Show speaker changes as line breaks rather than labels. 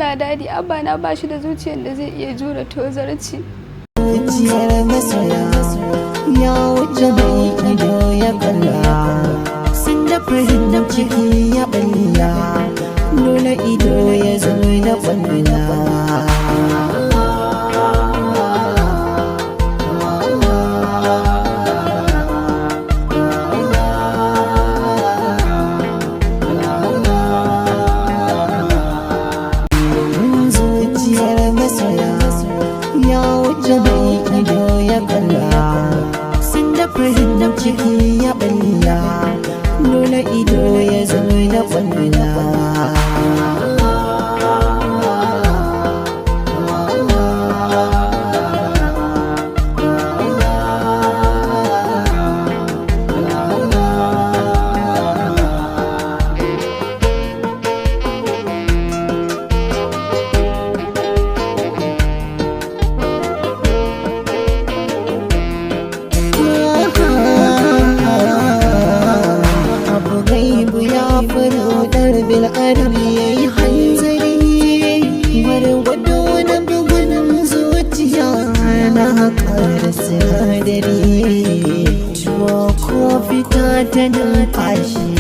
Allah, Daddy, Abba na ba shi da zuciyar da zai iya jure tozarci.
Zuciyar masoya ya wuce mai ido ya kalla, sun da farin ciki ya balla, dole ido ya zo da kwalla. Zuciyar masoya ya wuce mai ido ya kalla, sun da farin ciki ya balla, dole ido ya zo da kwalla. Abu gaibu ya furo dar bil adam ya yi hanzari, gwargwado na bugun zuciya na haƙar sinadari, tuwo ko fita ta numfashi.